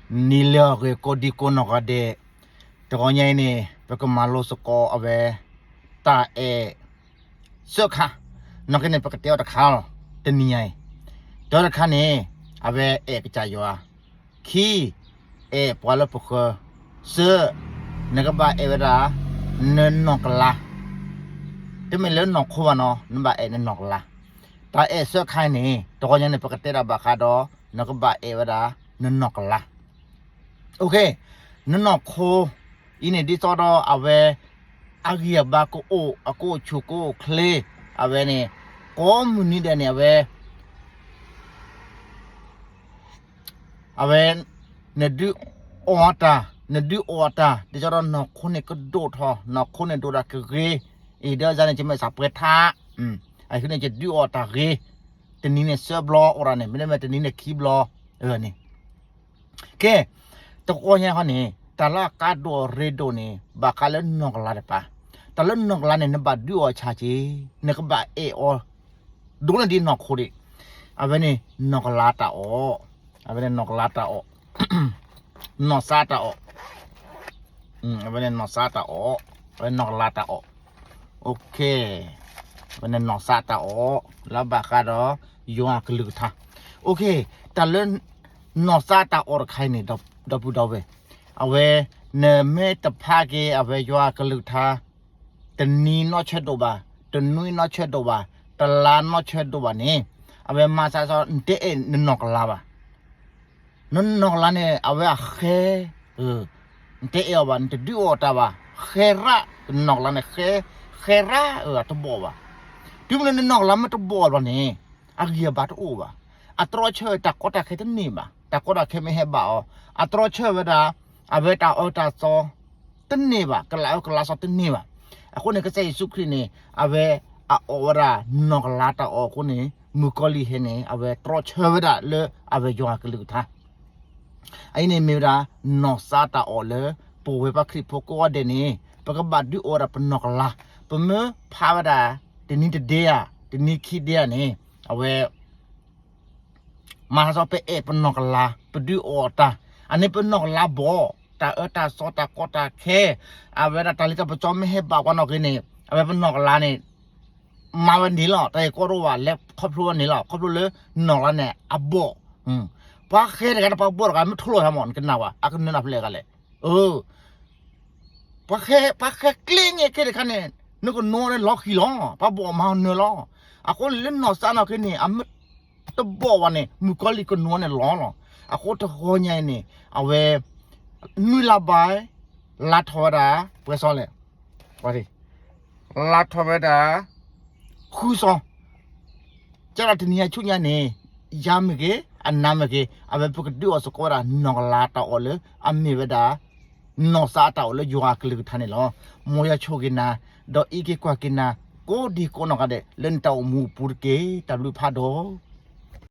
နံၤလၢအဂ့ၤ ကိးဒံကိးနီၢ်ဂၤဒဲး, တဂီၤညါအံၤန့ၣ် ပကမၤလိသကိးအဝဲ တၢ်အဲၣ်သၢခါ, နာ်က့န့ၣ် ပကတဲအီၤတခါလီၤ, တနံၤညါအံၤ, တၢတခါန့ၣ် အဝဲအဲၣ်ကစၢ်ယွၤ, ခံ, အဲၣ်ပှၤလၢပဃၢၤ, သၢ, နကဘၣ်အဲၣ်ဝဲဒၣ် နနီၢ်ကလါ, တမ့ၢ်လၢနီၢ်ခိဘၣ်နီၤ, နဘၣ်အဲၣ်နနီၢ်ကလါ, တၢ်အဲၣ်သၢခါအံၤန့ၣ် တဂီၤညါန့ၣ် ပကတဲဒၣ်ဘၣ်ဃးဒီး နကဘၣ်အဲၣ်ဝဲဒၣ် နနီၢ်ကလါ, နနီၢ်ခိအံၤန့ၣ် ဒ်သိးဒီးအဝဲ အဂံၢ်အဘါကအိၣ် အကအိၣ်ဆူၣ်ကအိၣ်ချ့, အဝဲန့ၣ် ကိးမုၢ်နံၤဒဲးန့ၣ် အဝဲ အဝဲ နဒုးအီၣ်တၢ်, နဒုးအီၣ်တၢ် ဒ်သိးဒီးနီၢ်ခိန့ၣ်ကဒိၣ်ထီၣ်, နီၢ်ခိန့ၣ်ဒိၣ်တၢ်ကဂ့ၤ, အံၤဒီးန့ၣ် ယမ့ၢ်စးပှဲၤထါ, အဃိန့ၣ် ယဒုးအီၣ်တၢ်ဂ့ၤ, တနံၤန့ၣ်သၢဘျီအိၣ်ဒၣ်န့ၣ် မ့တမ့ၢ်တနံၤန့ၣ်ခံဘျီ, န့ၣ် ကဲ, တဂီၤညါခီန့ၣ် တၢ်လၢအကါဒိၣ်အရ့ဒိၣ်န့ၣ် ဘၣ်ဃးလၢနီၢ်ကလါတပၤ, တၢ်လၢနီၢ်ကလါန့ၣ် နဘၣ်ဒုးအီၣ်ဆၣ်က့ၤ, နကဘၣ်အဲၣ်အီၤ ဒိၣ်န့ၢ်ဒံးနီၢ်ခိဒံး, အဝဲန့ၣ်နီၢ်ကလါတၢ်အီၣ်, အဝဲန့ၣ်နီၢ်ကလါတၢ်အီၣ်, နီၢ်စါတၢ်အီၣ် အဝဲန့ၣ်နီၢ်စါတၢ်အီၣ်, အဝဲနီၢ်ကလါတၢ်အီၣ်, အဝဲန့ၣ်နီၢ်စါတၢ်အီၣ် လၢဘၣ်ဃးဒီး ယွၤအကလုၢ်ကထါ, တၢ်လၢ နီၢ်စါတၢ်အီၣ်တခါအံၤန့ၣ် ဒီပုၢ်ဒီဝဲၢ်, အဝဲ နမ့ၢ်တဖးက့ၤအဝဲယွၤအကလုၢ်ကထါ တနံၤနီၢ်ဆၢဒိၣ်ဘၣ်, တနွံနီၢ်ဆၢဒိၣ်ဘၣ်, တလါနီၢ်ဆၢဒိၣ်ဘၣ်န့ၣ်, အဝဲမၤစၢ်စီ နတအဲၣ်နနီၢ်ကလါဘၣ်, နနီၢ်ကလါန့ၣ် အဝဲအဃဲ, နတအဲၣ်အီၤဘၣ်, နတဒုးအီၣ်တၢ်ဘၣ်, ဃဲရၣ်, နနီၢ်ကလါန့ၣ် ဃဲရၣ်အတဘီၣ်ဘၣ်, တုၤမ့ၢ်လၢနနီၢ်ကလါမ့ၢ်တဘီၣ်ဘၣ်န့ၣ် အဂံၢ်အဘါတအိၣ်ဘၣ်, အတြီဆၢတၢ်ကီတၢ်ခဲတန့ၢ်ဘၣ်, တၢ်ကီတၢ်ခဲမ့ၢ်ဟဲဘၣ်အီၤ, အတြီဆၢဝဲဒၣ် အဝဲတၢ်အၢတၢ်သီ တန့ၢ်ဘၣ်, ကလးအၢကလးသီတန့ၢ်ဘၣ်, အဃိန့ၣ် ကစၢ်ယ့ၣ်ၡူးခရံာ်န့ၣ် အဝဲ အအီၣ်ဝဲဒၣ်နီၢ်ကလါတၢ်အီၣ်အဃိန့ၣ် မုၣ်ကီၤလံၢ်ဟဲန့ၣ် အဝဲတြီဆၢဝဲဒၣ်လၢအဝဲယွၤအကလုၢ်ကထါ အအံၤန့ၣ်မ့ၢ်ဝဲဒၣ် နီၢ်စါတၢ်အီၣ်လၢ ပဝဲပှၤခရံာ်ဖိကိးဂၤဒဲးန့ၣ် ပကဘၣ်ဒုးအီၣ်ဝဲဒၣ်ပနီၢ်ကလါ, ပမ့ၢ်ဖးဝဲဒၣ် တနံၤတဒ့ဧါ, တနံၤခံဒ့ဧါန့ၣ် အဝဲ မၤစၢ်စီပအဲၣ်ပနီၢ်ကလါ, ပဒုးအီၣ်တၢ်, အန့ၣ်ပနီၢ်ကလါဘီၣ်, တၢ်အၢတၢ်သီတၢ်ကီတၢ်ခဲ, အဝဲဒၣ်တၢ်လံၣ်တၢ်ပစီမ့ၢ်ဟဲဘၣ်ပှၤနီၢ်က့န့ၣ် အဝဲပနီၢ်ကလါန့ၣ် မၤဝဲန့ၣ်လီၤ, တၢ်ဂ့ၢ်ကီတအိၣ်ဘၣ်, လဲၤခီဖျိဝဲန့ၣ်လီၤ, ခီဖျိလၢနီၢ်ကလါန့ၣ် အဘီၣ်, ပှၤဃဲတဂၤဒီးပှၤဘီၣ်တဂၤ မ့ၢ်ထိၣ်လီၤဟဲမး နကနၣ်ဝဲ အကနၢၤနၢ်ဖျဲၣ်ဂၤလဲၣ်, အၢ ပှၤဃဲ, ပှၤဃဲကျ့န့ၣ် ခဲတခါန့ၣ် နကနိန့ၣ်လီၤဃံၤလီၤ, ပှၤဘီၣ်မၤနၢၤလီၤ, အဃိန့ၣ်လၢနီၢ်စါနီၢ်က့န့ၣ် အမ့ၢ်တဘီၣ်ဘၣ်န့ၣ် မုၣ်ကီၤလံၢ်ကနိန့ၣ်လီၤလီၤ, အဃိတဂီၤညါအံၤန့ၣ် အဝဲ နွံလါဘၣ် လါထီၣ်ဝဲဒၣ် ပှဲၤစီလဲၣ် လါထီၣ်ဝဲဒၣ် ဃုစီၤ, ကဲဒီးတနံၤညါဆူညါန့ၣ် ယၤမ့ၢ်ဂ့ၤ အနၤမ့ၢ်ဂ့ၤ အဝဲပကဒုးအီၣ်သကိးဝဲဒၣ် နီၢ်ကလါတၢ်အီၣ်လၢအမ့ၢ်ဝဲဒၣ် နီၢ်စါတၢ်အီၣ်လၢယွၤအကလုၢ်ကထါန့ၣ်လီၤ. မ်ယွၤဆိၣ်ဂ့ၤနၤ, ဒီးအံးက့ၤကွၢ်က့ၤနၤ ကိးဒံကိးနီၢ်ဂၤဒဲး လၢနတၢ်အိၣ်မူအပူၤတက့ၢ်. တၢ်ဘျုးဖးဒိၣ်